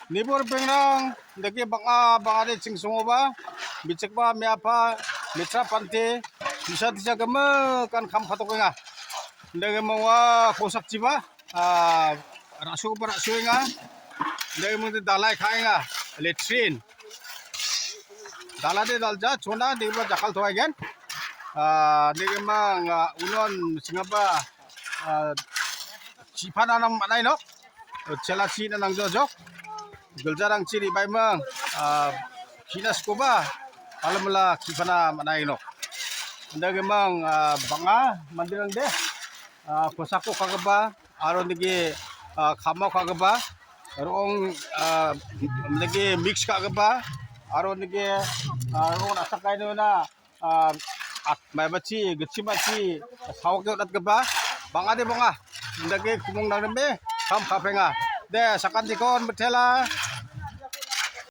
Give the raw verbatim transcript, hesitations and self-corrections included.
Nibor bengrang dake bang·a bang·ade chingsongoba, bichikba me·apa, mitra pante, bisa disa gimikan kam ka·tokenga. Dake mong ua kosakchiba, ah, ra·sogipa ra·soenga. Dake mong dalai ka·enga, latrine. Dalade dalja, chona dake ba jakal toaigen. Ah, dake mang, ah, unon singaba, ah, chipana nang manai nok. Chela china nang jojok. Giljarangchi ribaimang, ah, kina skoba, palamala kipana manai nok. Dake mang, ah, bang·a mandirang de, ah, kosako ka·gipa, aro nike, ah, kamao ka·gipa, ro·ong, ah, nike mix ka·gipa, aro nike, ah, ro·ong na·sakainona, ah, ah, maibachi, gitchimachi, saoke on·atgipa, bang·ade bang·a. Indake kumung nangrime kam ka·penga. De, sakantikon mitela,